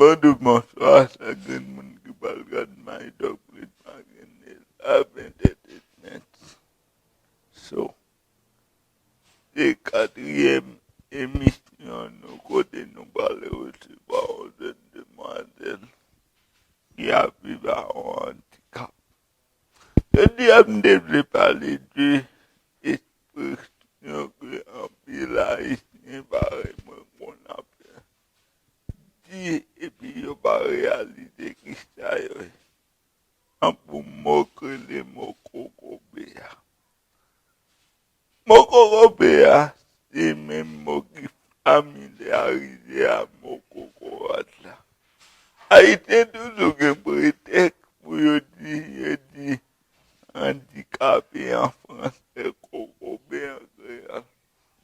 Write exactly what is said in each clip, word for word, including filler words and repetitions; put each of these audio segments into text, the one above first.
Bonjou, bonswa, sa grenn moun ki pral gad My Dog Play It, Makenel Aventetment. So, se katriyèm emisyon nou kote nou pral resevwa yon jèn demwazèl ki ap viv ak yon andikap. Jodi a, m te vle pale de ekspresyon ke anpil Ayisyen parèy mwen konn ap di epi yo pa reyalize kisa yo ye. Tankou mo k rele mo kokobe a. Mo kokobe a, se menm mo ki familyarize a mo kokorat la. Ayisyen toujou gen pretèks pou yo di, yo di andikape an fransè, kokobe an kreyòl.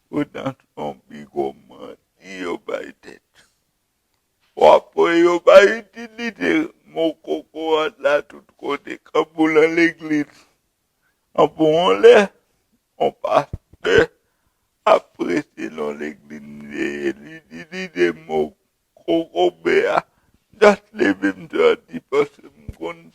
Poutan se yon pi gwo manti yo bay tèt yo. W ap wè yo pa itilize mo kokorat la tout kote, kanpe w nan legliz. Kanpe w yon lè, yon pastè ap preche nan legliz, li itilize mo kokobe a. Just leve m sòti paske m konn,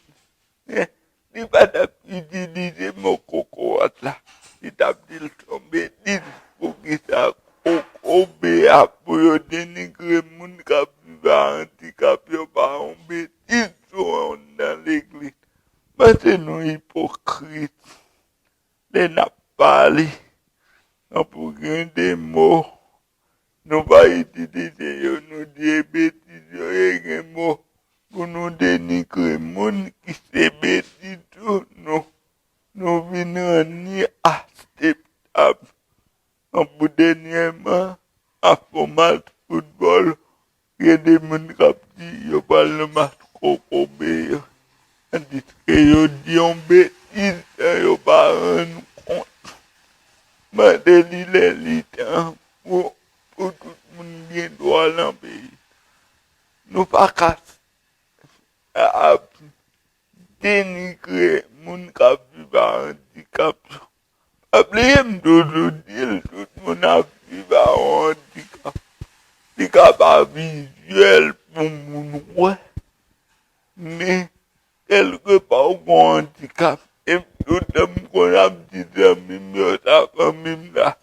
eh, li pa t ap itilize mo kokorat la. Li t ap di l se yon betiz. Poukisa kokobe a pou yo denigre moun k ap viv ak andikap yo pa yon betiz sou yon nan legliz? Paske nou ipokrit. Lè n ap pale, nan pou gen de mo nou pa itilize yo, nou di e betiz yo ye, gen mo pou nou denigre moun ki se betiz tou, nou, nou vin rann li akseptab. Tankou dènyèman, nan fò match foutbòl, gen de moun k ap di yo pral nan match kokobe yo. Tandiske yo di yon betiz san yo pa rann kont. Mande li lè li tan pou, pou tout moun gen dwa nan peyi. Nou pa ka ap denigre moun k ap viv ak andikap yo. Pa bliye m toujou di l, tout moun ap viv ak yon andikap. Li ka pa vizyèl pou moun wè, men kèlkepa w gen yon andikap. E m tout tan m konn ap di zanmi m yo, sa fanmi m la,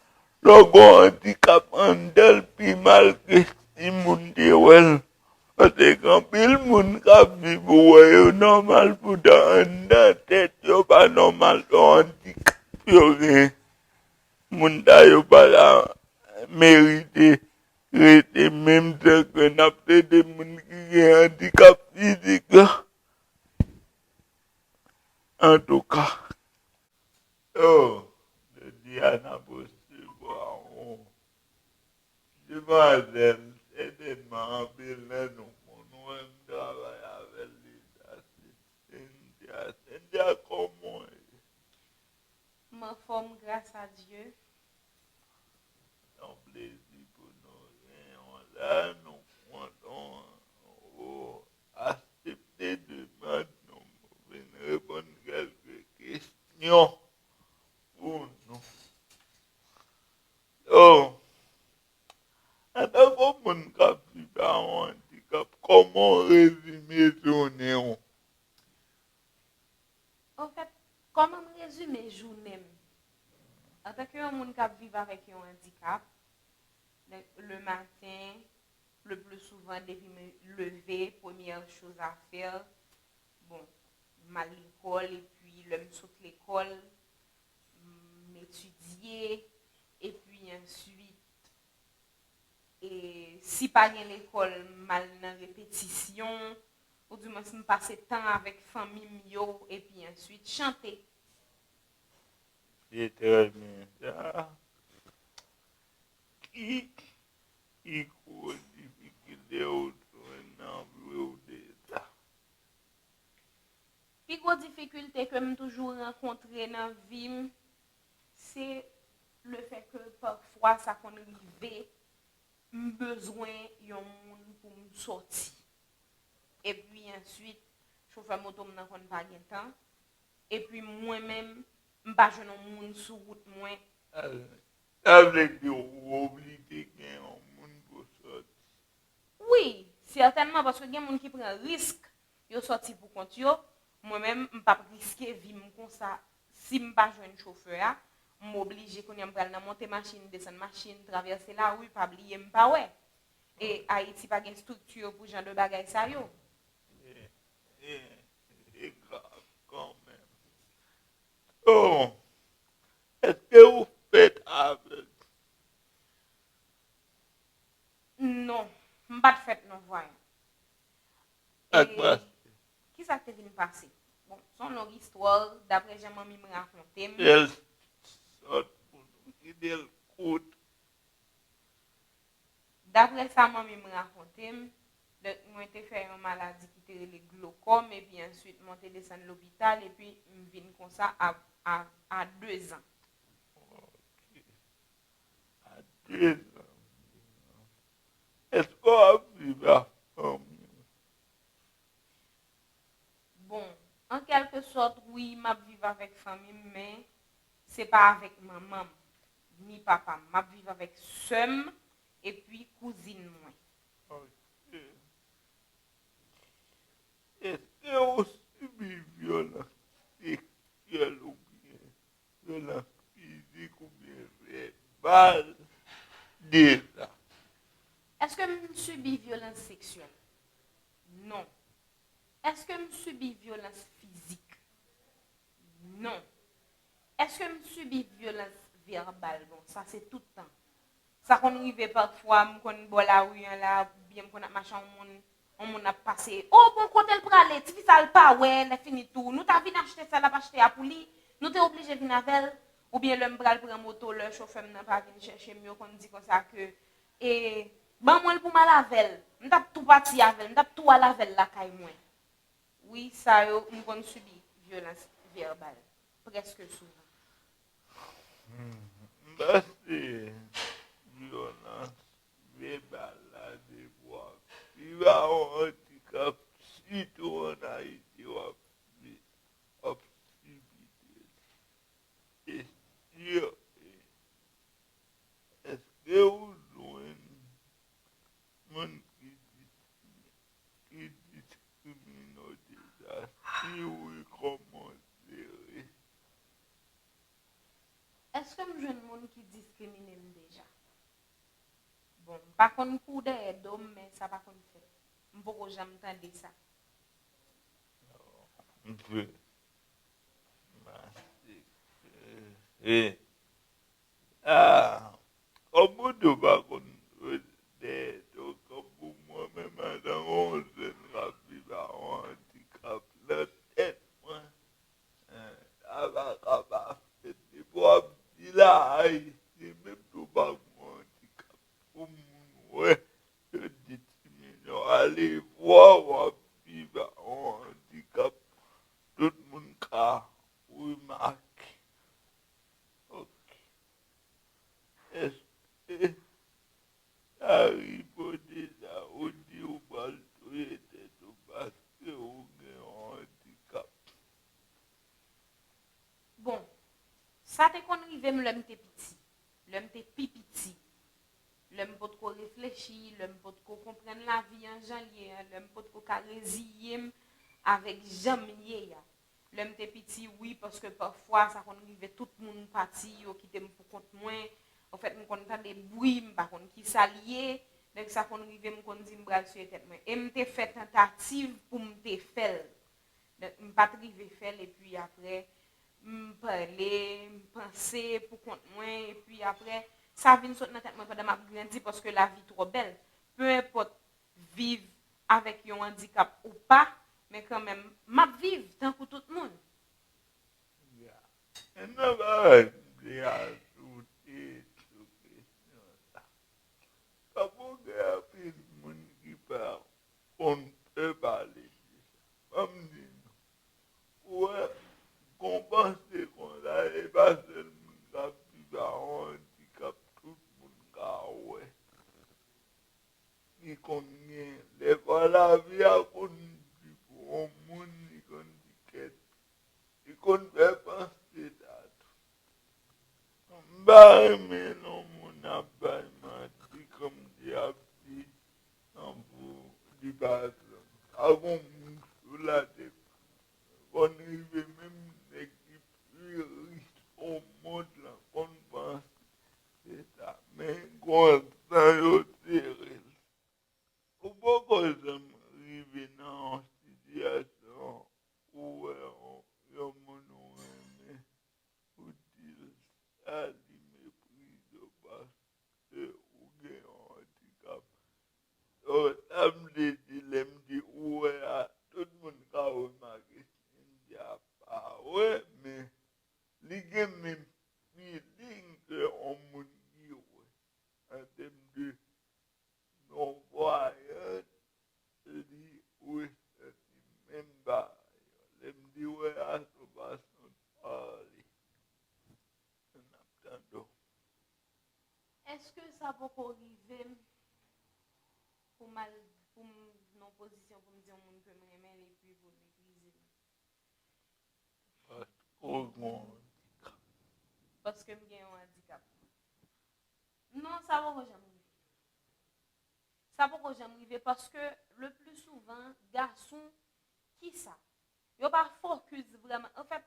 lè w gen yon andikap anndan l pi mal ke si moun te wè l. Paske gen anpil moun k ap viv ou wè yo nòmal, poutan anndan tèt yo pa nòmal, se yon andikap yo genyen. Moun sa yo pa ta merite rete menm jan ke n ap trete moun ki gen andikap fizik yo. Antouka, oh, jodi a n ap resevwa yon demwazèl, sètènman anpil nan nou konn wè m travay avè l deja, se Cynthia. Cynthia, kòman w ye? M anfòm, gras a Dye. Se yon plezi pou nou genyen w la. Nou kontan ou aksepte demann nou pou vin reponn kèlke kesyon pou nou. Oh, antanke yon moun k ap viv ak yon andikap, kòman w rezime jounen w? Anfèt, kòman m rezime jounen m? Antanke yon moun k ap viv avèk yon andikap, le maten, le pli souvan, depi m leve, premyè choz a fè, bon, m al lekòl, epi lè m sot lekòl, m etidye, epi answit, e si pa gen lekòl, m al nan repetisyon, oudimwens m pase tan avèk fanmi m yo, epi answit chante. Se trè byen sa. Ki pi gwo difikilte ou jwenn nan vi w deja? Pi gwo difikilte ke m toujou rankontre nan vi m, se lefètke pafwa sa konn rive, m bezwen yon moun pou m sòti. Epi answit, chofè moto m nan konn pa gen tan. Epi mwen menm, m pa jwenn yon moun sou wout mwen. Sa vle di ou oblije gen yon moun pou w sòti? Wi, Sètènman, paske gen moun ki pran risk, yo sòti pou kont yo. Mwen menm, m p ap riske vi m konsa. Si m pa jwenn chofè a, m oblije kounye a m pral nan monte machin, desann machin, travèse lari, pa bliye m pa wè. E Ayiti pa gen estrikti pou jan de bagay sa yo. E, e, e grav kanmenm. Oh, èske ou fèt avèg? Non, m pa t fèt non, vwayon. Sa k pase? Kisa k te vin pase? Bon, se yon long istwa, daprè jan manmi m rakonte m. Bèl sòt pou nou kite l kout. Daprè sa manmi m rakonte m, donk mwen te fè yon maladi ki te rele glokòm, epi answit mwen te desann lopital, epi m vin konsa a, a, a dezan. Ok. A dezan. Èske w ap viv ak fanmi w? Bon, an kèlke sòt, wi, m ap viv avèk fanmi m, men se pa avèk manman m, ni papa m. M ap viv avèk sè m epi kouzin mwen. Ok. Èske ou sibi vyolans seksyèl oubyen vyolans fizik oubyen vèbal deja? Èske m sibi vyolans seksyèl? Non. Èske m sibi vyolans fizik? Non. Èske m sibi vyolans vèbal? Bon, sa se tout tan. Sa konn rive pafwa, m konn bò lari an la, oubyen m konn ap mache, yon moun, yon moun ap pase. O, bon, kote l prale? Tifi sa l pa wè, lè fini tou. Nou ta vin achte sa l ap achte a pou li, nou te oblije vin avè l. Oubyen lè m pral pran moto, lè chofè m nan pa vin chèche m, yo konn di konsa ke, e, ban mwen l pou m al avè l. M t ap tou pati avè l, m t ap tou al avè l lakay mwen. Wi, sa yo, m konn sibi vyolans vèbal, prèske souvan. M panse vyolans vèbal la depi w ap viv a yon andikap, sitou ann Ayiti, w ap vi-, w ap sibi de li. E si, e, èske ou jwenn moun ki diskri-, ki diskrimine w deja? Si wi, kòman w jere? Èske m jwenn moun ki diskrimine m deja? Bon, m pa konn kou dèyè do m, men sa pa konn fèt. M poko janm tande sa. M vre. M ase. E, a, kòm ou di w pa konn dèyè do, kòm pou mwen menm antanke yon jèn k ap viv a yon andikap nan tèt mwen, sa pa ka pa fèt. Depi w ap di la, Ayisyen, menm si w pa gen yon andikap, pou moun wè, yo di timoun yo ale vwa w ap viv a yon andikap, tout moun ka remake. Ok. Èske sa rive w deja, ou di ou pral touye tèt ou paske ou gen yon andikap? Bon, sa te konn rive m lè m te piti. Lè m te pi piti. Lè m potko reflechi, lè m potko konprann lavi an jan l ye an, lè m potko ka reziye m avèk jan m ye a. Lè m te piti, wi, paske pafwa sa konn rive tout moun pati, yo kite m pou kont mwen. Anfèt, m konn tande bri, m pa konn kisa l ye. Donk sa konn rive m konn di m pral touye tèt mwen. E m te fè tantativ pou m te fè l. Donk, m pa t rive fè l, epi apre, m pale, m panse pou kont mwen, epi apre, sa vin sot nan tèt mwen pandan m ap grandi, paske lavi twò bèl. Penenpòt viv avèk yon andikap ou pa, men kanmenm, m ap viv tankou tout moun. Ya. Gen yon bagay m te ajoute sou kesyon sa. Kòm ou gen anpil moun ki pa konn pè pale de sa. Ban m di nou, ou wè, gon panse konsa, e pa sèl moun k ap viv a yon andikap, tout moun ka wè. Li konn gen, dèfwa lavi a konn di pou yon moun, li konn di kèt, li konn fè panse sa tou. M pa renmen non moun ap bay manti, kòmsi ap di, tankou, di wè, men li gen menm feeling ke yon moun ki wè. An tèm de non-voyant, li resanti menm bagay yo. Lè m di wè a, se yon fason de pale. N ap tande w. Èske sa poko rive m pou m al, pou m nan pozisyon pou m di yon moun ke m renmen l epi pou l meprize m? Paske w gen yon andikap. Paske m gen yon andikap. Non, sa poko janm rive. Sa poko janm rive paske le pli souvan, gason, kisa? Yo pa fokis vrèman. Anfèt,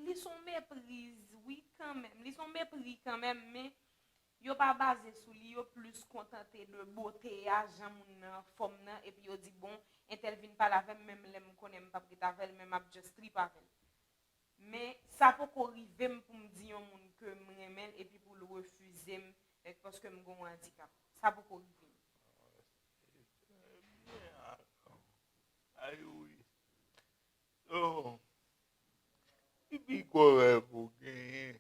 li se yon mepriz, wi, kanmenm. Li se yon mepri kanmenm, men yo pa baze sou li, yo plis kontante de bote a, jan moun nan anfòm nan, epi yo di, bon, entèl vin pale avè m, menm lè m konnen m p ap ret avè l, men m ap just trip avè l. Men sa poko rive m pou m di yon moun ke m renmen l epi pou l refize m, eh, paske m gen yon andikap. Sa poko rive m. Ay wi. So, ki pi gwo rèv ou genyen?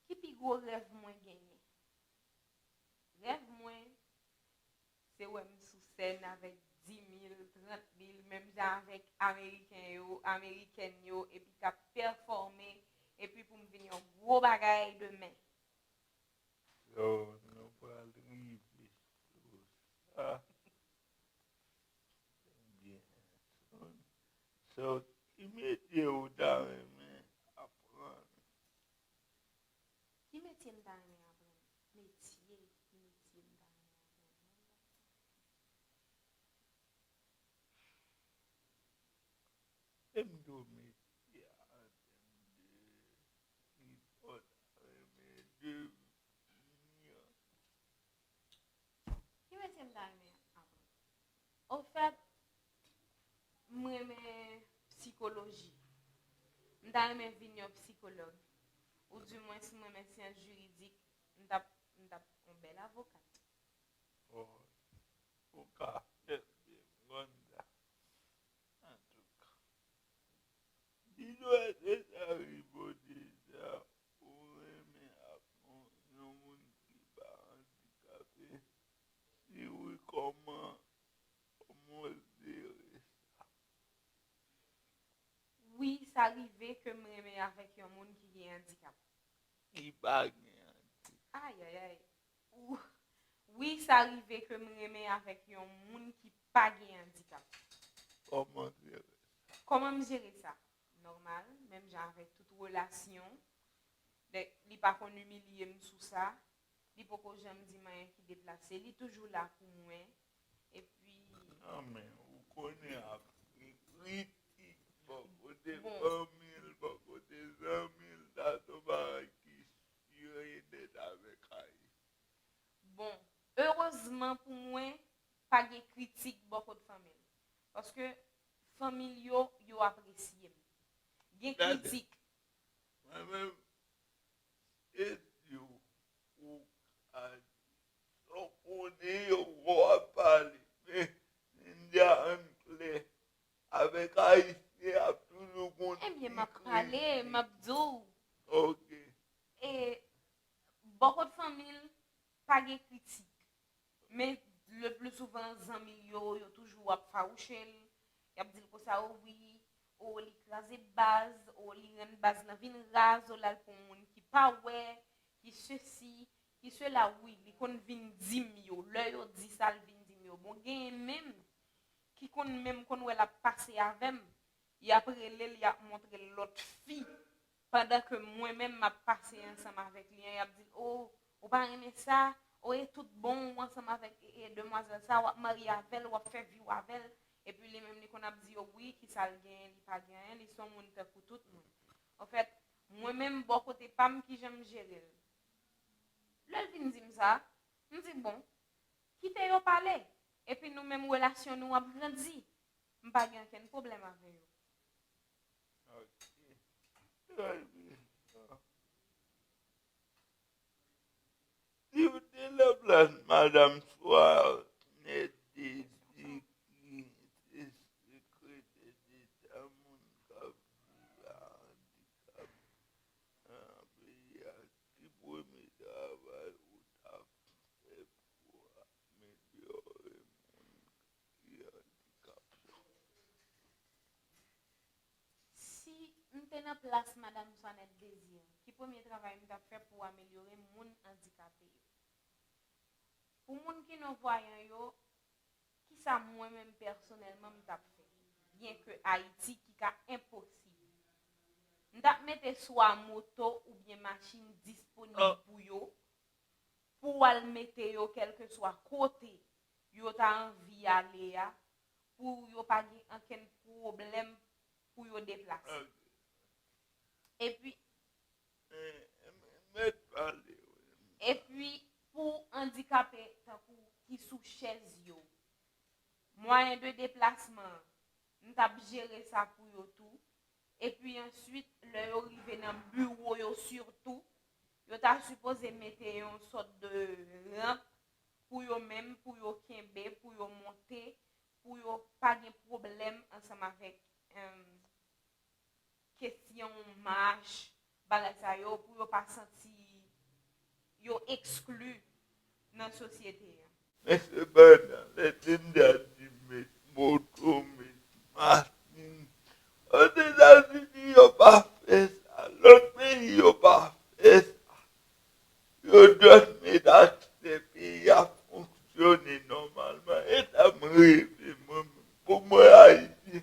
Ki pi gwo rèv mwen genyen? Rèv mwen, se wè m sou sèn avèk di mil, trant mil, menm jan avèk Ameriken yo, Amerikèn yo, epi k ap pèfòme, epi pou m vin yon gwo bagay demen. Yo, nou pral rive sou sa. Byen. So, ki metye ou ta renmen aprann? Ki metye m ta renmen aprann? Metye, ki metye m ta renmen aprann? Lè m di w metye a, an tèm de ki sa w ta renmen devni an? Ki metye m ta renmen aprann? Ofèt, m renmen sikoloji. M ta renmen vin yon sikològ. Ou di mwens, m renmen syans jiridik. M t ap, m t ap yon bèl avokat. Oh, ou ka fè l byen, m konn sa. Antouka, li dwe deja rive deja ou renmen ak yon, yon moun ki pa andikape. Si wi, kòman, kòman w jere sa? Wi, sa rive ke m renmen avèk yon moun ki gen andikap. Ki pa gen andikap. Ayayay. Ou- Wi, sa rive ke m renmen avèk yon moun ki pa gen andikap. Kòman w jere sa? Kòman m jere sa? Nòmal, menm jan avèk tout relasyon. Li pa konn imilye m sou sa. Li poko janm di m anyen ki deplase. Li toujou la pou mwen. Epi. Non, men ou konnen apre kritik bò kote fanmi l, bò kote zanmi l, sa se yon bagay ki sire nèt avèk Ayiti. Bon, erezman pou mwen, pa gen kritik bò kot fanmi l. Paske fanmi l yo, yo apresye m. Gen kritik. Mwen menm, e di w, ou ka di sa w konnen yo, w ap pale. Men, Cynthia, ann klè, avèk Ayisyen ap toujou gon ti kritik. Ebyen, m ap pale, m ap di w. Ok. E, bò kot fanmi l, pa gen kritik. Men, le pli souvan, zanmi l yo, yo toujou ap fawouche l. Y ap di l konsa, o wi, o li kraze baz, o li rann baz lan vin raz, o l al pran yon moun ki pa wè, ki sesi, ki sela, wi, li konn vin di m yo. Lè yo di sa, l vin di m yo. Bon, genyen menm ki konn menm konn wè l ap pase avè m, y ap rele l, y ap montre l lòt fi. Pandan ke mwen menm m ap pase ansanm avèk li an, y ap di l, o, ou pa renmen sa, o, e tout bon ou ansanm avèk e, e demwazèl sa, w ap marye avè l, w ap fè vi w avè l, epi li menm li konn ap di yo wi, kisa l genyen, li pa gen anyen, li se yon moun tankou tout moun. Anfèt, mwen menm bò kote pa m kijan m jere l. Lè l vin di m sa, m di bon, kite yo pale, epi nou menm relasyon nou ap grandi. M pa gen okenn pwoblèm avè yo. Ok. Trè byen. Si w te nan plas madanm Soal, nèt te di ki se Te nan plas Madanm Jeannette Désir, ki premye travay m t ap fè pou amelyore moun andikape yo? Pou moun ki non-vayan yo, kisa mwen menm pèsonèlman m t ap fè? Byenke Ayiti ki ka enposib, m t ap mete swa moto oubyen machin disponib pou yo, pou w al mete yo kèlkeswa kote yo ta anvi ale a, pou yo pa gen ankenn pwoblèm pou yo deplase. Epi, epi pou andikape tankou ki sou chèz yo, mwayen de deplasman an, m t ap jere sa pou yo tou. Epi answit, lè yo rive nan biwo yo sitou, yo ta sipoze mete yon sòt de ranp pou yo menm, pou yo kenbe, pou yo monte, pou yo pa gen pwoblèm ansanm avèk, em, kesyon mach, bagay sa yo, pou yo pa santi yo ekskli nan sosyete a. Men sepandan, lè Linda di met moto, met machin, Ozetazini yo pa fè sa, lòt peyi yo pa fè sa. Yo jis met aksè peyi a fonksyone nòmalman. E sa m reve mwen menm. Pou mwen, Ayiti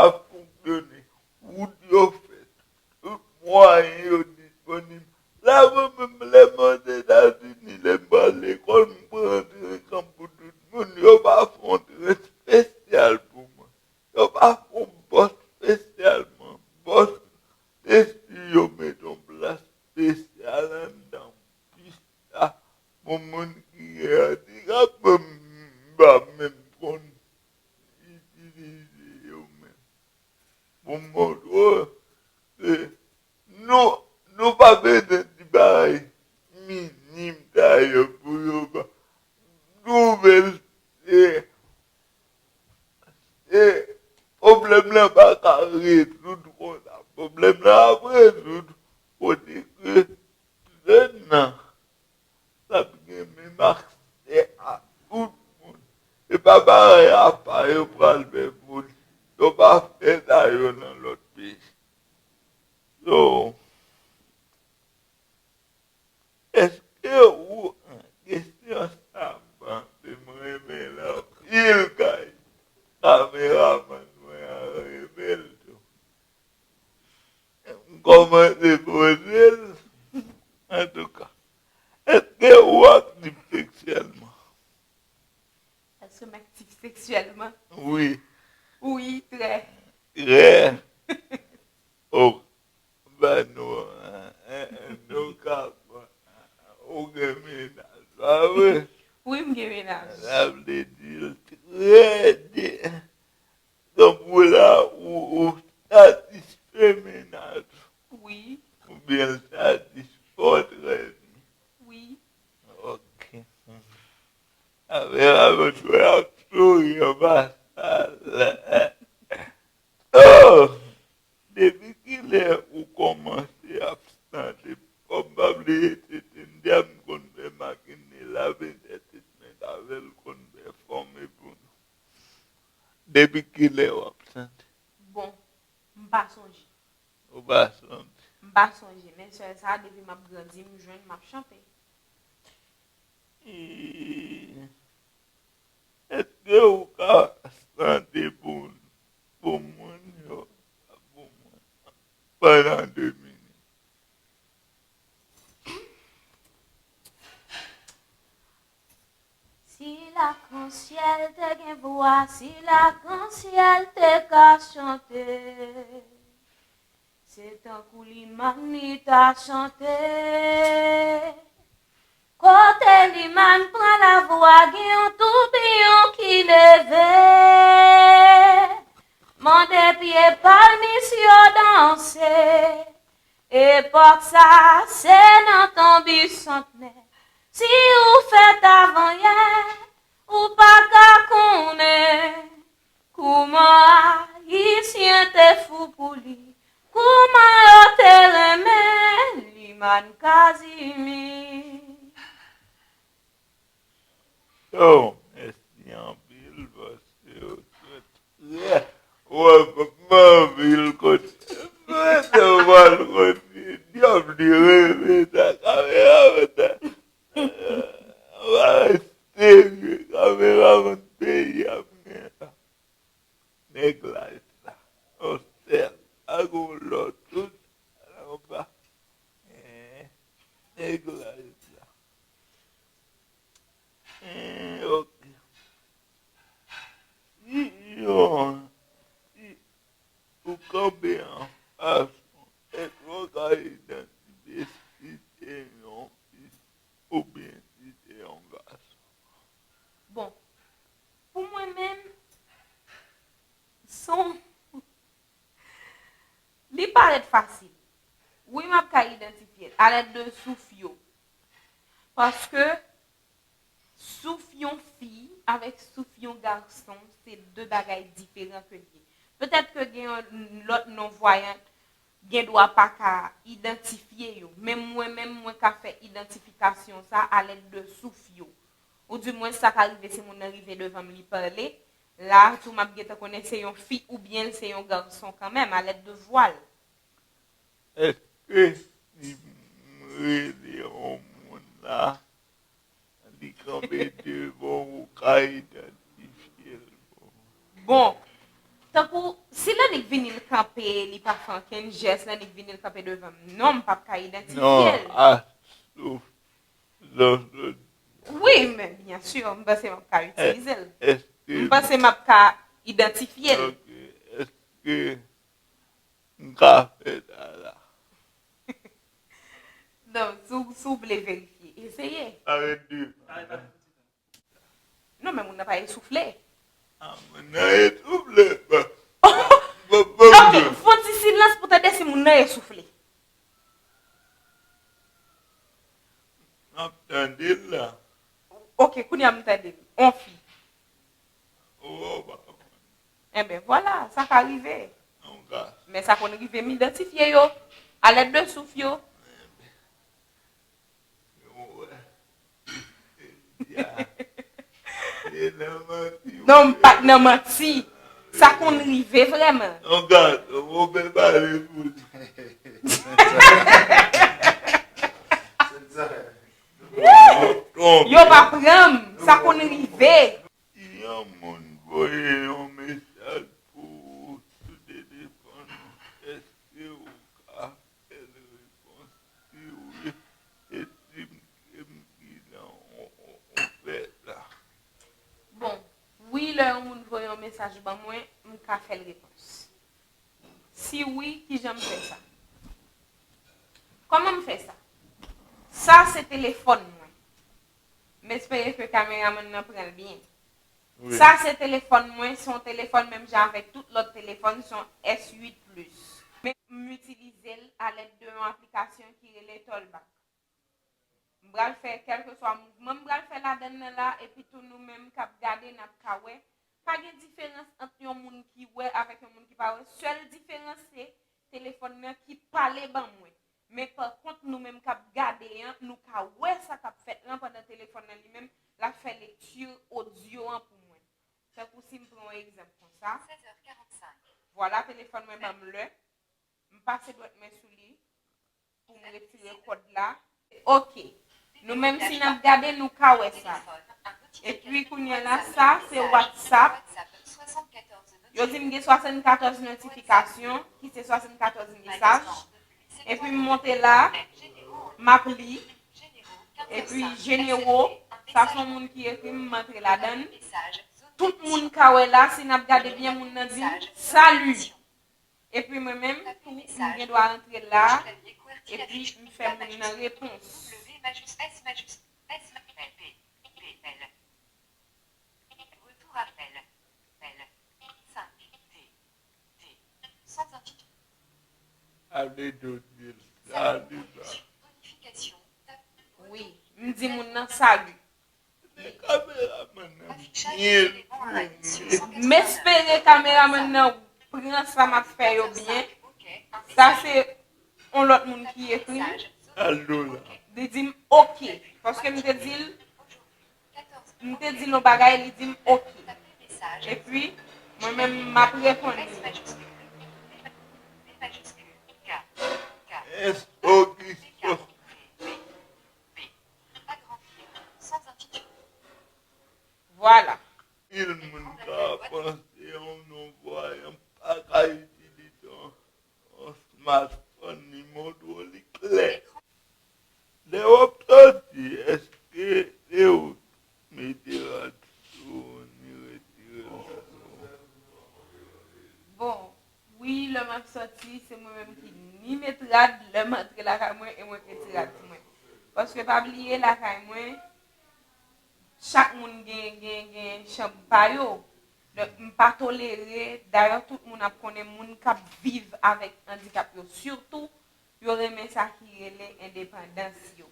ap fonksyone. Wout yo fèt. Tout mwayen yo disponib. La, mwen menm, lè m Ozetazini, lè m pral lekòl, m pran tren kanpou tout moun. Yo pa fè yon tren espesyal pou mwen. Yo pa fè yon bòs espesyalman. Bòs, se si yo met yon plas espesyal anndan bis la pou moun ki gen andikap, m pa menm konn itilize yo menm. Pou m montre w, se, nou, nou pa bezwen ti bagay minim sa yo pou yo ka twouve l, se, se, pwoblèm nan pa ka rezoud konsa. Pwoblèm nan ap rezoud kote ke jèn nan l ap gen menm aksè a tout moun. E pa bagay apa yo pral fè pou li. Yo pa fè sa yo nan lòt peyi. So, èske ou, kesyon sa m panse m renmen l anpil kay kameramann mwen an renmen l tou. M kòmanse poze l. Antouka, èske ou aktif seksyèlman? Èske m aktif seksyèlman? Wi. Wi, trè. Trè. Oh, ba nou, eh, eh, nou ka, ou gen mennaj, pa vre? Wi, m gen mennaj. Sa vle di l trè byen. Donk, ou la, ou, ou satisfè mennaj ou. Wi. Oubyen l satisfè w trè byen. Wi. Ok. Avè a, mwen dwe ap souri anba sa la. Oh! Depi kilè ou kòmanse ap chante? Fò m pa bliye, se Cynthia m konn fè makine la, petèt se mèt avè l konn pèfòme pou nou. Depi kilè w ap chante? Bon, m pa sonje. Ou pa sonje? M pa sonje, men sèl sa, depi m ap grandi, m jwenn, m ap chante. E, èske ou ka chante pou, pou moun yo, pou mwen, pandan de minit? Si lakansyèl te gen vwa, si lakansyèl te ka chante, se tankou Limann li ta chante. Kote Limann pran lavwa, gen yon toubiyon ki leve. Mande pye palmis yo danse. Epòk sa a, se nan tonbi santnè. Si ou fèt avan yè, ou pa ka konnen kouman Ayisyen te fou pou li, kouman yo te renmen Limann Kazimi. Yo, mèsi anpil, paske yo te trè, wè, m anvi l kote, mwen te w y ap gen la. Nèg laj la. Yon sèl. Pa gen yon lòt. Tout anba. Eh, nèg laj la. Eh, ok. Si yon, si ou kanpe anfas mwen, èske w ka idantifye si se yon fi oubyen si se yon gason? Bon, pou mwen menm, son, li parèt fasil. Wi, m ap ka idantifye l alèd de souf yo. Paske souf yon fi avèk souf yon gason, se de bagay diferan ke l ye. Petèt ke gen yon lòt nonvwayan, gen dwa pa ka idantifye yo. Men mwen menm, mwen ka fè idantifikasyon sa alèd de souf yo. Oudimwens, sa ka rive si moun nan rive devan m, li pale. La tou, m ap gentan konnen se yon fi oubyen l se yon gason kanmenm, alèd de vwa l. Èske si m rele yon moun la, li kanpe devan w, ou ka idantifye l pou mwen? Bon, tankou, si l annik vini l kanpe, li pa fè ankenn jès, l annik vini l kanpe devan m, non, m p ap ka idantifye l. Non, a souf, souf, souf. Wi, men byen si, m panse m ap ka itilize l. Èske, M panse m ap ka idantifye l. Ok, èske m ka fè sa la? Non, si w, si w vle verifye, eseye. Arete. Non, men moun nan pa esoufle. Ah, moun nan esoufle. Bon, bon, bon, Ok, bon. Fon ti silans pou tande si moun nan esoufle. M ap tande l la. Ok, kounye a m tande l. On fi. Ou pa konn. Enben, vwala, sa ka rive. Yon gason. Men sa konn rive m idantifye yo. Alèd de souf yo. Ou wè. Ya. E nan manti. Non, m pa t nan manti. Sa konn rive vrèman. Yon gason, ou byen pale pou li. Ou twonpe. Yo pa pran m. Sa konn rive. Si yon moun voye yon mesaj pou ou sou telefòn ou, èske ou ka fè l repons? Si wi, e si m, e m ki nan on, on, on fè la? Bon, wi, lè yon moun voye yon mesaj ban mwen, m ka fè l repons. Si wi, kijan m fè sa? Kòman m fè sa? Sa se telefòn mwen. M espere ke kameramann nan pran l byen. Wi. Sa se telefòn mwen, se yon telefòn menm jan avèk tout lòt telefòn, se yon S uit plus. Men m itilize l alèd de yon aplikasyon ki rele Tollback. M pral fè kèlkeswa mouvman m pral fè ladann nan la, epi tou nou menm k ap gade n ap ka wè. Pa gen diferans ant yon moun ki wè avèk yon moun ki pa wè. Sèl diferans se telefòn nan ki pale ban mwen. Men pa kont nou menm k ap gade an, nou ka wè sa k ap fèt lan pandan telefòn nan li menm l ap fè lekti odyo an pou mwen. Tankou si m pran yon egzanp konsa. Vwala telefòn mwen ban m lè. M pase dwèt mwen sou li pou m retire kòd la. Ok. Nou menm si n ap gade, nou ka wè sa. Epi kounye a la, sa se WhatsApp. Yo di m gen swasannkatòz notifikasyon, ki se swasannkatòz mesaj. Epi m monte la, m ap li. Epi jenero, sa se yon moun ki ekri m, m antre ladan l. Tout moun ka wè la, si n ap gade byen, moun nan di m, "Salut." Epi mwen menm tou, m gen dwa antre la, epi m fè moun nan repons. Ale dodye l, ale ba. Wi, m di moun nan, "Salut." Men kameramann nan byen filme. M espere kameramann nan pran sa m ap fè yo byen. Sa se yon lòt moun ki ekri m. Alo la. Li di m, "Ok." Paske m te di l, m te di l yon bagay, li di m, "Ok." Epi, mwen menm, m ap reponn li. Enstriksyon. Vwala. Pil moun Lè m ap sòti, se mwen menm ki ni met rad, lè m antre lakay mwen, e mwen ki retire rad sou mwen. Paske pa bliye, lakay mwen, chak moun gen, gen, gen chanm pa yo. Donk, m pa tolere, dayè tout moun ap konnen moun k ap viv avèk andikap yo, sitou, yo renmen sa ki rele endepandans yo.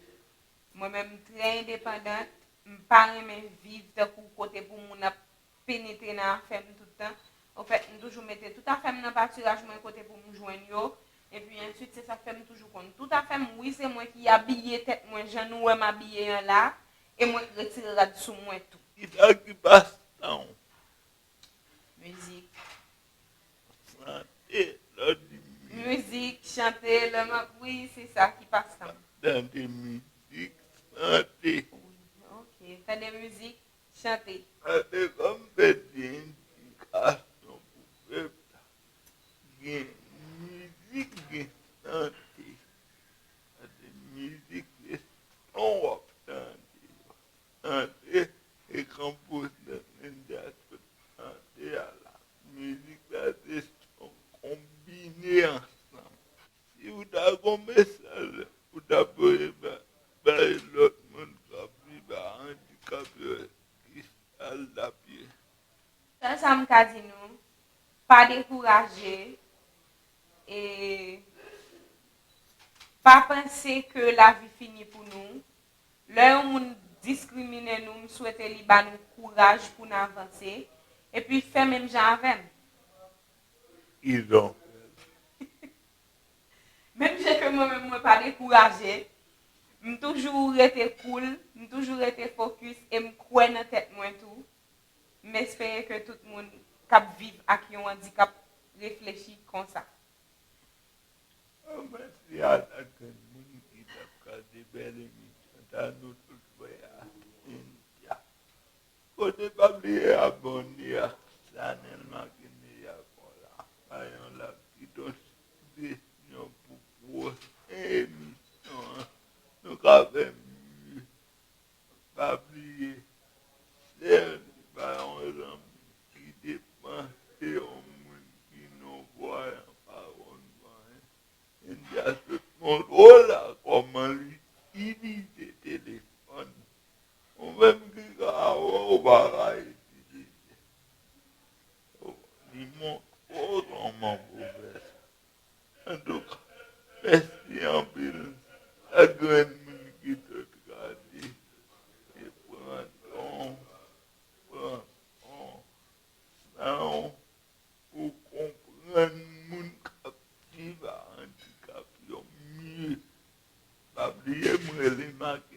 Mwen menm, m trè endepandant, m pa renmen viv tankou kote pou moun ap penetre nan afè m tout tan. Anfèt, m toujou mete tout afè m nan patiraj mwen kote pou m jwenn yo. Epi answit, se sa k fè m toujou konn tout afè m. Wi, se mwen ki abiye tèt mwen jan nou wè m abiye an la. E mwen k retire rad sou mwen tou. Kisa ki pasan w? Mizik. Chante, lè w di mizik. Mizik, chante, lè m ap, wi, se sa ki pasan m. Tande mizik, chante. Wi, ok. Tande mizik, chante. Tande kòm se te endikasyon pou pèp la. Gen mizik, gen chante. Tande mizik, se son w ap tande yo. Tande e kanpoze nan India sot tande a la. Mizik la se son konbine ansanm. Si ou ta gon mesaj ou ta voye ba-, bay lòt moun k ap viv ak andikap yo, kisa l t ap ye? Sèl sa m ka di nou, pa dekouraje, e pa panse ke lavi fini pou nou. Lè yon moun diskrimine nou, m swete li ba nou kouraj pou n avanse, epi fè menm jan avè m. Izon. Menm jan ke mwen menm, mwen pa dekouraje, m toujou rete cool, m toujou rete focus, e m kwè nan tèt mwen tou. M espere ke tout moun k ap viv ak yon andikap reflechi konsa. Mèsi a chak grenn moun ki t ap gade bèl emisyon sa nou tout fè a, India. Kote pa bliye abòne ak chanèl Makini Yakon la. Bay yon like, kite yon sijesyon pou pwochen emisyon an. Nou ka fè miye. Pa bliye, share li ba yon zanmi ki depanse, yon moun ki nonvwayan, pa konn anyen. India sot montre w la kòman l itilize telefòn. Ou menm ki ka wè, ou pa ka itilize. Li montre w kòman pou fè sa. Antouka, mèsi anpil. Chak grenn moun ki sot gade, e pran tan w, pran tan w, san w pou konprann moun k ap viv ak andikap yo miye. Pa bliye, m rele Mak